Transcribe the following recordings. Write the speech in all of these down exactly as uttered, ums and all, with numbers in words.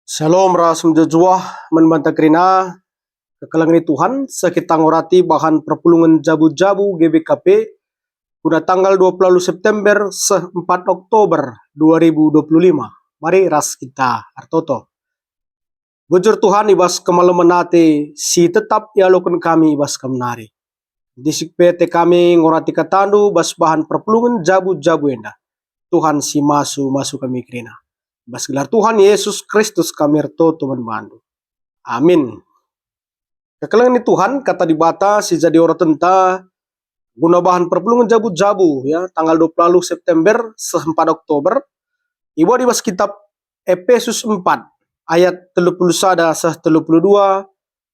Shalom ras mejuah-juah man banta kerina. Kekelengen Tuhan, seh kita ngurati bahan perpulungen jabu-jabu G B K P guna tanggal dua puluh September seh empat Oktober dua ribu dua puluh lima. Mari ras kita ertoto. Bujur Tuhan, i bas kemalemen ate si tetap ialoken kami i bas kam nari. Ndisik pe ate kami ngurati kataNdu bas bahan perpulungen jabu-jabu enda. Tuhan si masu-masu kami kerina. Bas gelar Tuhan Yesus Kristus kami ertoto man bandu. Amin. Kekelengen Tuhan, kata Dibata si jadi oratenta guna bahan perpulungen jabu-jabu, ya, tanggal dua puluh September seh empat Oktober, ibuat i bas kitab Epesus empat ayat telu puluh sada seh telu puluh dua,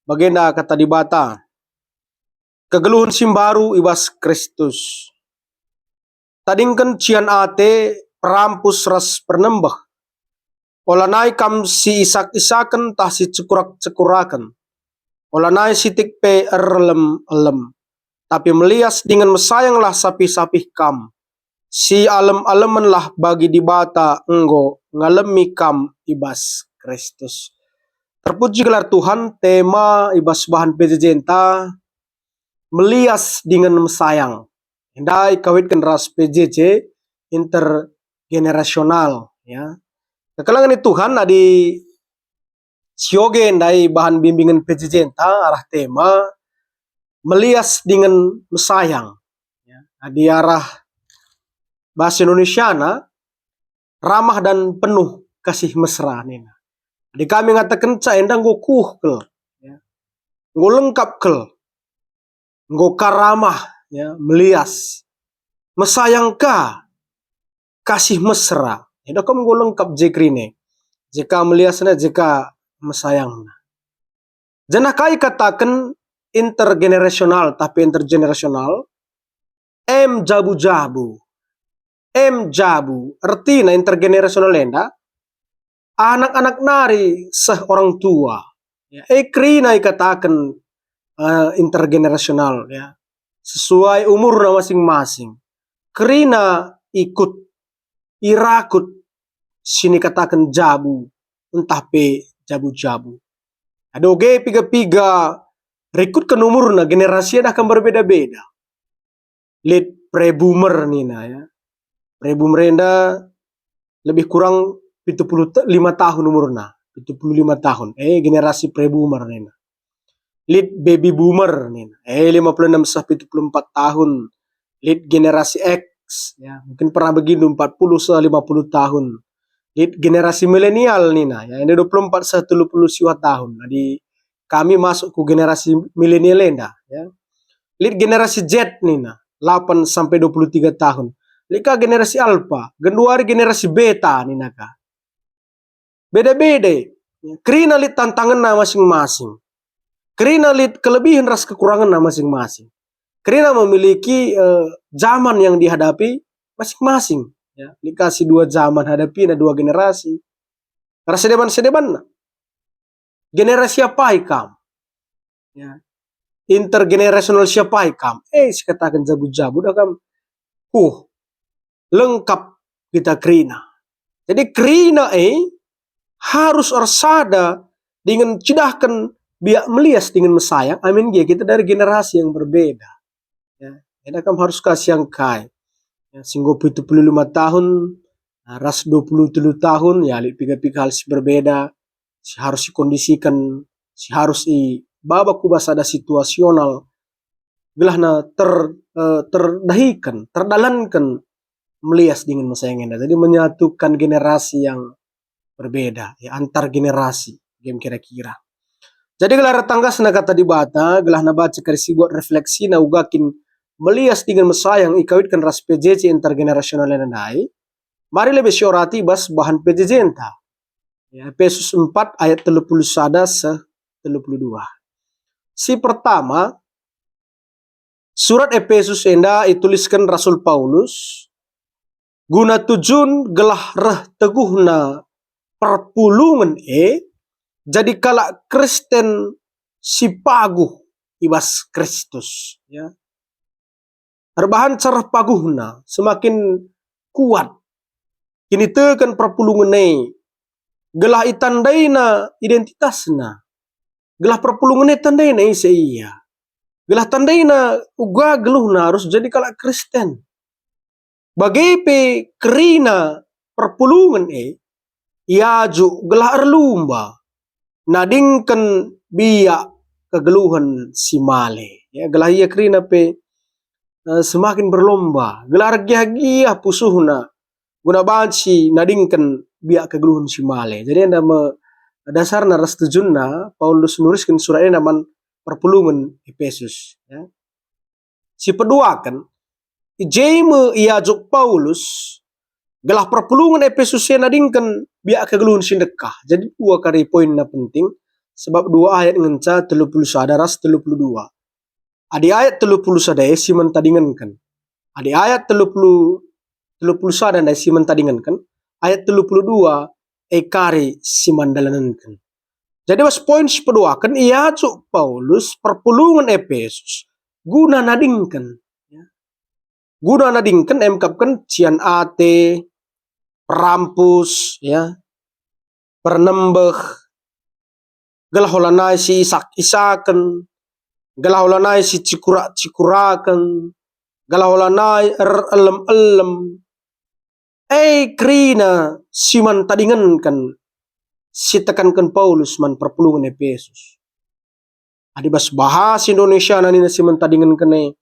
bagenda kata Dibata, kegeluhen si mbaru i bas Kristus. Tadingken cian ate, perampus ras pernembeh. Olanai kam si isak-isaken tah si cekurak-cekuraken. Olanai sitik pe erlem-elem. Tapi melias dingen mesayanglah sapih-sapih kam. Si alem-alemenlah bagi Dibata enggo ngalemi kam i bas Kristus. Terpuji gelar Tuhan, tema i bas bahan P J J-nta, melias dingen mesayang. Enda ikawitken ras P J J intergenerasional, ya. Kekelengen Tuhan, adi sioge ndai bahan bimbingen P J J-nta arah tema melias dingen mesayang. Ya, adi arah bahasa Indonesiana, ramah dan penuh kasih mesra nina. Adi kami ngatakenca enda enggo kuh kal, ya. Enggo lengkap kal. Enggo ka ramah, ya, melias. Mesayang ka, kasih mesra. Enda kam enggo lengkap je kerina. Je ka meliasna, je ka mesayangna. Janah kai kataken intergenerasional, tapi intergenerasional, em jabu-jabu. Em jabu, ertina intergenerasional enda, anak-anak nari seh orang tua. Ya, e kerina ikataken, eh, intergenerasional, ya. Sesuai umurna masing-masing. Kerina ikut, irakut, sinikataken jabu, ntah pe jabu-jabu. Adi oge piga-piga rikutken umurna, generasi enda kan berbeda-beda. Lit pre-boomer nina, ya. Pre-boomer enda lebih kurang pitu puluh lima tahun umurna, pitu puluh lima tahun. Eh, generasi pre-boomer nina. Lit baby boomer nina. Eh, lima puluh enam seh pitu puluh empat tahun. Lit generasi X, ya, mungkin pernah begindu empat puluh seh lima puluh tahun. Lit generasi milenial nina, ya, ini dua puluh empat seh telu puluh siwah tahun. Jadi kami masuk ku generasi milenial enda, ya. Lit generasi Z nina, delapan sampai dua puluh tiga tahun. Lit ka generasi Alpha, genduari generasi Beta nina ka. Beda-beda. Kerina lit tantangenna masing-masing. Kerina lit kelebihen ras kekurangenna masing-masing. Kerina memiliki, eh, zaman yang dihadapi masing-masing. Ya, lit ka si dua zaman hadapina, dua generasi. Ras sedeban-sedebanna. Generasi apai kam? Ya. Intergenerasional siapai kam? Eh, sikataken jabu-jabu dah kam. Huh, lengkap kita kerina. Jadi kerina, eh, harus ersada dingen cidahken biak melias dingen mesayang, amin gia kita dari generasi yang berbeda. Ya, enda kam harus kasiang kai. Ya, si enggo pitu puluh lima tahun, ras dua puluh telu tahun, ya, lit piga-piga hal si berbeda, si harus ikondisiken, si harus ibaba ku bas sada situasional, gelahna ter-, eh, terdahiken, terdalanken melias dingen mesayang enda. Jadi menyatukan generasi yang berbeda, ya, antar generasi, game kira-kira. Jadi gelah ertanggasna kata Dibata, gelahna baca kari si buat refleksina uga kin melias dingen mesayang ikawitken ras P J J intergenerasional enda ndai, mari lebe siorati bas bahan P J J-nta. Ya, Epesus empat ayat telu puluh sada seh telu puluh dua. Si pertama, surat Epesus enda itulisken Rasul Paulus guna tujun gelah reh teguhna perpulungen e jadi kalak Kristen si paguh i bas Kristus, ya. Erbahanca reh paguhna, semakin kuat kiniteken perpulungen e, gelah itandaina identitasna, gelah perpulungen e tandaina ise ia, gelah tandaina uga geluhna arus jadi kalak Kristen. Bage pe kerina perpulungen e iajuk gelah erlumba nadingken biak kegeluhen si male. Ya, gelah ia kerina pe, eh, semakin berlomba, gelah ergiah-giah pusuhna guna banci nadingken biak kegeluhen si male. Jadi enda me dasarna ras tujunna Paulus nulisken surat enda man perpulungen Epesus. Ya. Si peduaken, i je me iajuk Paulus gelah perpulungen Epesus e nadingken biak kegeluhen si ndekah. Jadi dua kari poinna penting, sebab dua ayat ngenca telu puluh sada ras telu puluh dua. Adi ayat telu puluh sada e si man tadingenken. Adi ayat telu puluh, telu puluh sada ndai si man tadingenken, ayat telu puluh dua e kari si man dalanenken. Jadi bas poin si peduaken iajuk Paulus perpulungen Epesus guna nadingken. Ya. Guna nadingken emkapken cian ate, perampus, ya, pernembeh, gelah olanai si isak-isaken, gelah olanai si cikurak-cikuraken, gelah olanai erelem-elem. E kerina si man tadingenken si tekanken Paulus man perpulungen Epesus. Adi bas bahasa Indonesia nina si man tadingenken e,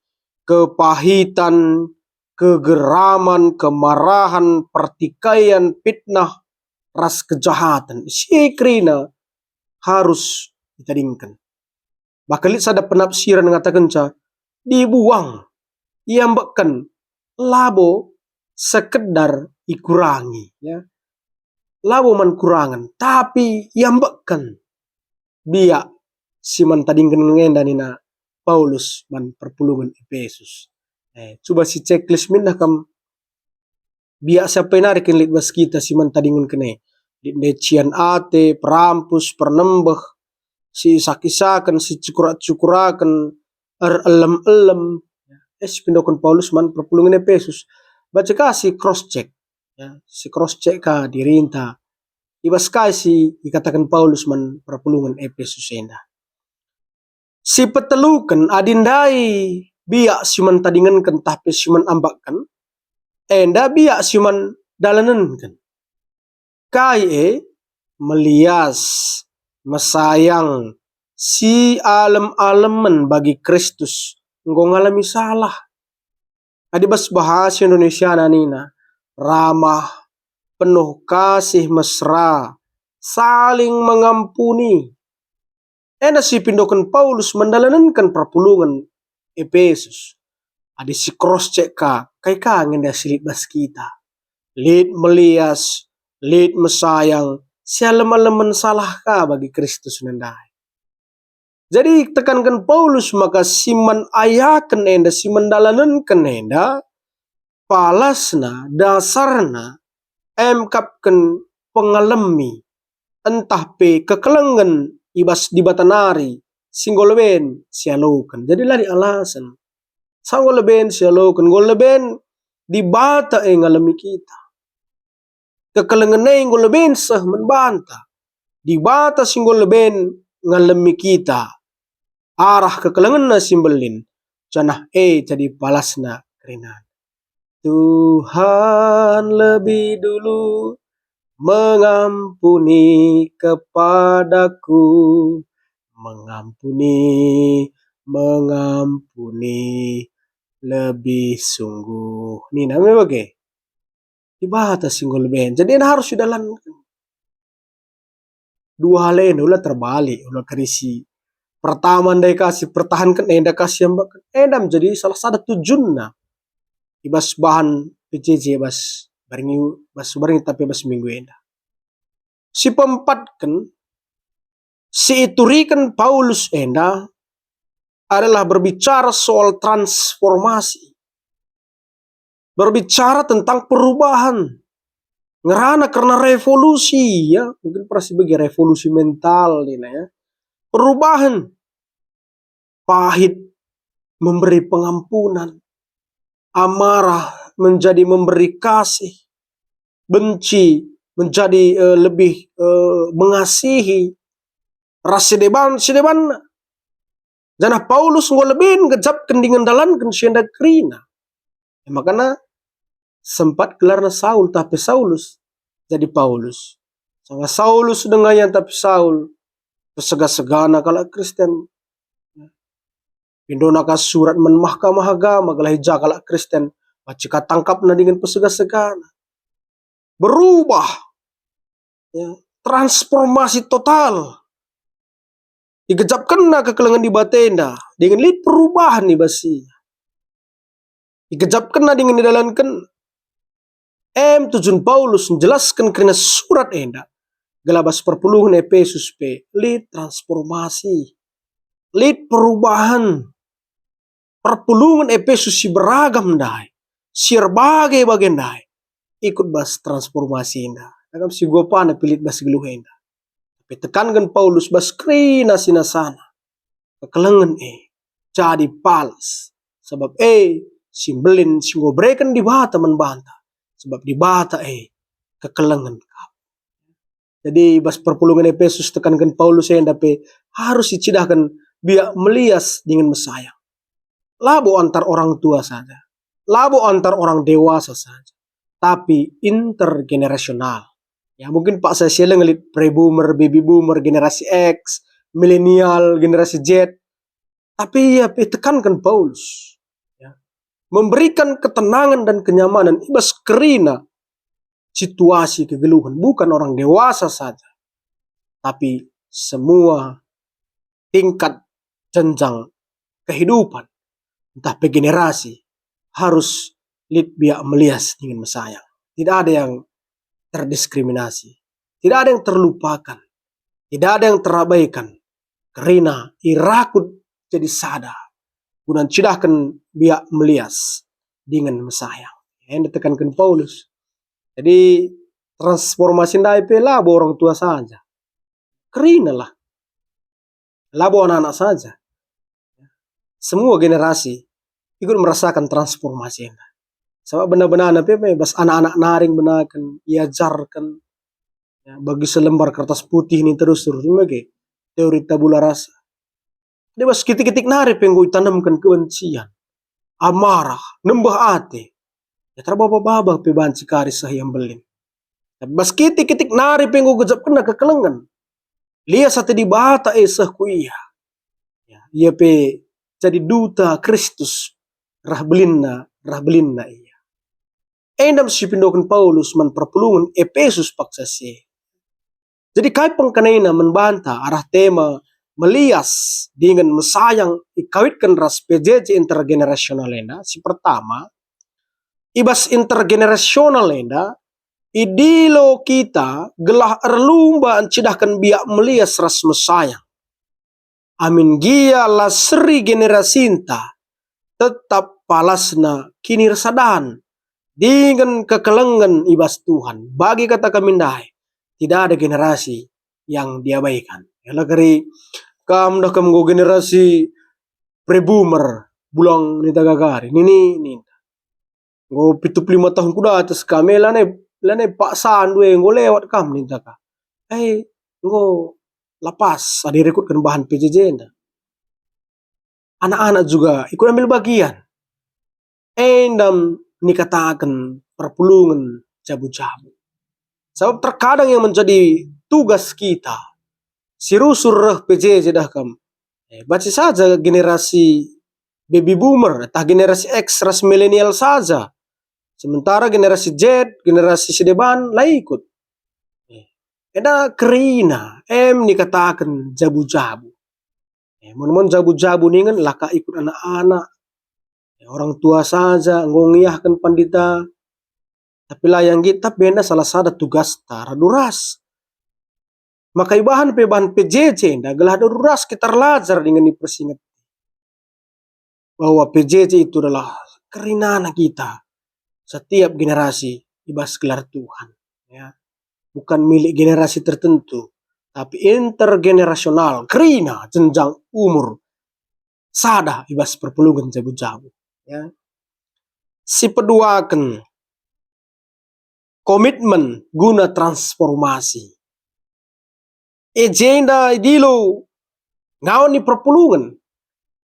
kepahitan, kegeraman, kemarahan, pertikaian, fitnah, ras kejahaten. Si kerina harus itadingken. Bahkan lit sada penafsiran ngatakenca, dibuang, iambekken, labo sekedar ikurangi, ya. Labo man kurangen, tapi iambekken biak si man tadingken enda nina Paulus man perpulungen Epesus. Eh, cuba si checklist mindah kam biak si apai nari kin lit bas kita si man tadingenken e. Lit ndai cian ate, perampus, pernembeh, si isak-isaken, si cikurak-cikuraken, erelem-elem. Eh, si pindoken Paulus man perpulungen Epesus. Baca ka si cross check. Ya, si cross check ka dirinta. I bas kai si ikataken Paulus man perpulungen Epesus enda. Si peteluken, adi ndai biak si man tadingenken tah pe si man ambakken, enda biak si man dalanenken. Kai e? Melias, mesayang, si alem-alemen bagi Kristus, enggo ngalemi salah. Adi bas bahasa Indonesiana nina, ramah, penuh kasih mesra, saling mengampuni. Enda si pindoken Paulus man dalanenken perpulungen Epesus. Adi si cross check ka, kai ka nge enda si lit bas kita? Lit melias, lit mesayang, si alem-alemen salah ka bagi Kristus nandai. Jadi tekanken Paulus maka si man ayaken enda, si man dalanenken enda, palasna, dasarna, emkapken pengalemi, ntah pe kekelengen i bas Dibata nari si enggo leben sialoken. Jadi la lit alasen. Sa enggo leben sialoken, enggo leben Dibata e ngalemi kita. Kekelengen e enggo leben seh man banta. Dibata si enggo leben ngalemi kita arah kekelengenna si mbelin, janah e jadi palasna kerinan. Tuhan lebih dulu mengampuni kepadaku, mengampuni, mengampuni lebih sungguh. Nina me bage. Dibata si enggo leben. Jadi enda harus idalanken. Dua hal enda ula terbalik, ula kari si pertama ndai ka si pertahanken, enda ka si ambakken. Enda menjadi salah sada tujunna i bas bahan P J J bas baringi, bas baringi tapi bas minggu enda. Si peempatken, si ituriken Paulus enda adalah berbicara soal transformasi. Berbicara tentang perubahan. Ngerana kerna revolusi, ya. Mungkin pernah si bagi revolusi mental, nina, ya. Perubahan. Pahit memberi pengampunan. Amarah menjadi memberi kasih. Benci menjadi, eh, lebih, eh, mengasihi ras si deban, si debanna. Janah Paulus enggo lebe ngejapken dingen ndalanken si enda kerina. E makana sempat gelarna Saul, tapi Saulus jadi Paulus. Sanga Saulus denga iantah pe Saul, pesega-segana kalak Kristen. Pindona ka surat man Mahkamah Agama gelah i ja kalak Kristen, banci ka tangkapna dingen pesega-segana. Berubah, ya, transformasi total. Igejapkenna kekelengen Dibata enda, dingen lit perubahan i bas ia. Igejapkenna dingen idalanken. Em tujun Paulus njelasken kerina surat enda, gelah bas perpulungen Epesus pe lit transformasi, lit perubahan. Perpulungen Epesus si beragam ndai, si erbage-bage ndai, ikut bas transformasi enda. Dagam si guapana pe lit bas geluh enda. Tapi tekanken Paulus bas kerina sinasana, kekelengen e jadi palas, sabap e si mbelin si enggo ibereken Dibata man banta, sabap Dibata e kekelengen kap. Jadi, bas perpulungen Epesus tekanken Paulus enda pe harus icidahken biak melias dingen mesayang. Labo antar orang tua saja, labo antar orang dewasa saja, tapi intergenerasional. Ya, mungkin paksa si lit pre-boomer, baby boomer, generasi X, milenial, generasi Z. Tapi ia pe tekanken Paulus, ya, memberikan ketenangan dan kenyamanan i bas kerina situasi kegeluhen, bukan orang dewasa saja, tapi semua tingkat jenjang kehidupan, ntah pe generasi, harus lit biak melias dingen mesayang. Tidak ada yang terdiskriminasi, tidak ada yang terlupakan, tidak ada yang terabaikan, kerina irakut jadi sada guna ncidahken biak melias dingen mesayang. Enda tekanken Paulus. Jadi, transformasi ndai pe labo orang tua saja. Kerinalah. Labo anak-anak saja. Semua generasi ikut merasakan transformasi enda. Sabap benar-benar pe, pe bas anak-anak nari ibenaken, iajarken, ya, bagi selembar kertas putih ninta rusur, si mage teori tabula rasa. Di bas kitik-kitik nari pe enggo itanamken kebencian, amarah, nembeh ate. Ya, terbaba-baba pe banci kari seh ia mbelin. Tapi bas kitik-kitik nari pe enggo gejapkenna kekelengen. Lias ate Dibata e seh ku ia. Ya, ia pe jadi duta Kristus, rah belinna, rah belinna ia. Enda me si ipindoken Paulus man perpulungen Epesus paksa si e. Jadi kai pengkenana man banta arah tema melias dingen mesayang ikawitken ras P J J intergenerasional enda? Si pertama, i bas intergenerasional enda, idilo kita gelah erlumba ncidahken biak melias ras mesayang. Amin gia la seri generasinta, tetap palasna kinirsadan dingen kekelengen i bas Tuhan. Bagi kata kami ndai, tidak ada generasi yang diabaikan. Ela kari kam dah kam enggo generasi pre-boomer, bulang ninta ka kari, nini ninta. Enggo pitu puluh lima tahun ku datas kam, eh, lanai, lanai paksandu e, enggo lewat kam ninta ka. Eh, enggo la pas adi rikutken bahan P J J enda. Anak-anak juga ikut ambil bagian. Enda me nikataken perpulungen jabu-jabu. Sabap terkadang yang menjadi tugas kita, si rusur reh P J J dah kam, eh, banci saja generasi baby boomer, tah generasi X ras milenial saja. Sementara generasi Z, generasi si deban, la ikut. Eh, enda kerina, em nikataken jabu-jabu. Eh, mon-mon jabu-jabu ningen la ka ikut anak-anak. Eh, orang tua saja enggo ngiahken pandita. Tapi la ia nggit, tapi enda salah sada tugasta radu ras. Maka ibahan pe bahan P J J enda gelah radu ras kita erlajar dingen ipersingeti bahwa P J J itu adalah kerinana kita setiap generasi i bas gelar Tuhan, ya. Bukan milik generasi tertentu, tapi intergenerasional, kerina jenjang umur sada i bas perpulungen jabu-jabu, ya. Si peduaken, komitmen guna transformasi. E jenda idilo ngawan ni perpulungen,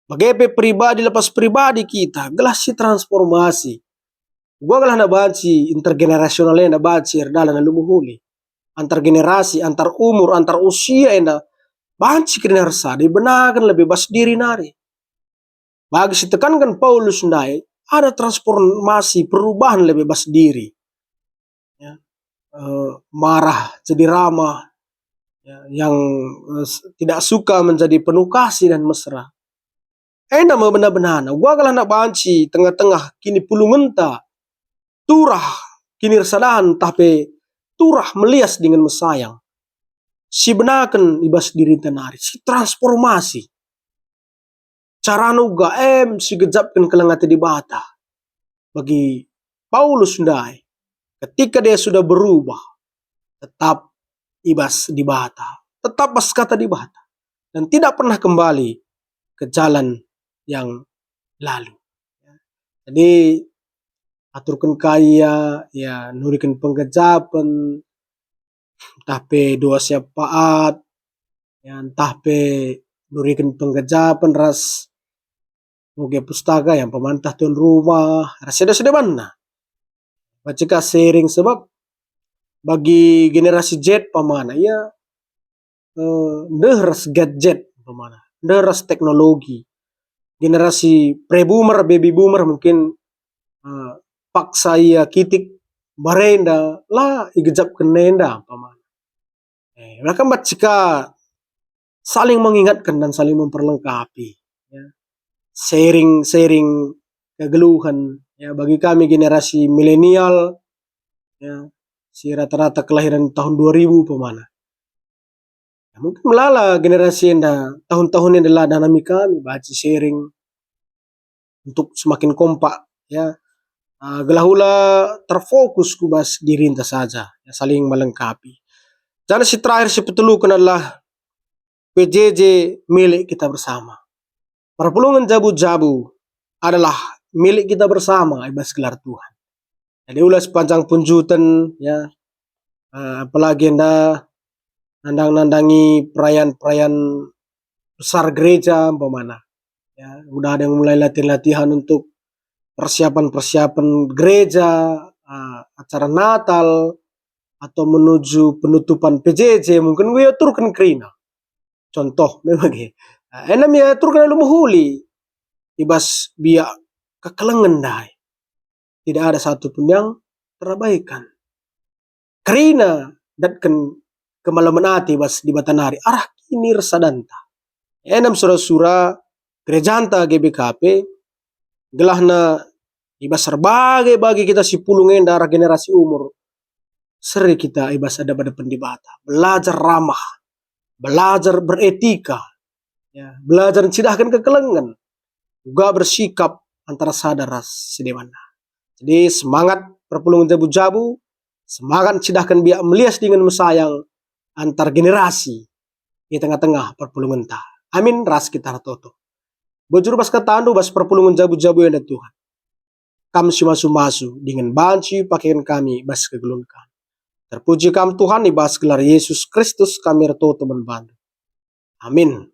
bage pe pribadi lepas pribadi kita, gelah si transformasi. Uga gelah na banci intergenerasional enda banci erdalan alu mehuli. Antar generasi, antar umur, antar usia enda banci kerina ersada ibenaken lebe bas diri nari. Bagi si tekanken Paulus ndai, ada transformasi, perubahan lebe bas diri. Ya. Eh, marah jadi ramah, ya, yang, eh, s-, tidak suka menjadi penuh kasih dan mesra. Enda me bena-benana, uga gelah na banci tengah-tengah kinipulungenta, turah kinirsadan, ntah pe turah melias dingen mesayang. Sibenaken i bas dirinta nari, sitransformasi. Carana uga em sigejapken keleng ate Dibata. Bagi Paulus ndai, ketika dia sudah berubah, tetap i bas Dibata, tetap bas kata Dibata, dan tidak pernah kembali ke jalan yang lalu. Jadi, aturken ka ia, ya, nuriken penggejapen, ntah pe doa syafaat, ya, ntah pe nuriken penggejapen ras nguge pustaka, ya, umpamana ntah tuan rumah, ras sada-sada banna. Banci ka sharing, sebab bagi generasi Z umpamana, ya, eh, ndeh ras gadget umpamana, ndeh ras teknologi. Generasi pre-boomer, baby boomer mungkin, eh, paksa ia kitik, barenda la igejapken enda umpamana. Eh, maka banci ka saling mengingatkan dan saling memperlengkapi, ya. Sharing-sharing kegeluhan, ya, bagi kami generasi milenial, ya, si rata-rata kelahiran tahun dua ribu umpamana. Ya, mungkin melala generasi enda, tahun-tahun enda la nanami kami, banci sharing untuk semakin kompak, ya. Ah, gelah ula terfokus ku bas dirinta saja, ya, saling melengkapi. Janah si terakhir, si peteluken adalah P J J milik kita bersama. Perpulungen jabu-jabu adalah milik kita bersama i bas gelar Tuhan. Jadi ula sepanjang punjuten, ya, eh, apalagi enda nandang-nandangi perayaan-perayaan besar gereja umpamana. Ya, udah ada yang mulai latihan-latihan untuk persiapan-persiapan gereja, eh, acara Natal, atau menuju penutupan P J J, mungkin enggo iaturken kerina. Contoh, memang, eh, enda me iaturken alu mehuli i bas biak kekelengen ndai. Tidak ada satu pun yang terabaikan. Kerina datken kemalemen ate bas Dibata nari arah kinirsadanta. Enem sura-sura gerejanta G B K P, gelahna i bas erbage-bage kita si pulung enda arah generasi umur, seri kita i bas adep-adepen Dibata, belajar ramah, belajar beretika, ya, belajar ncidahken kekelengen, uga bersikap antara sada ras si debanna. Jadi, semangat perpulungen jabu-jabu, semangat ncidahken biak melias dingen mesayang antar generasi i tengah-tengah perpulungenta. Amin, ras kita ertoto. Bujur bas katandu bas perpulungen jabu-jabu enda, Tuhan. Kam si masu-masu dingen banci pakeken kami bas kegeluhen kami. Terpuji Kam, Tuhan, i bas gelar Yesus Kristus kami ertoto man bandu. Amin.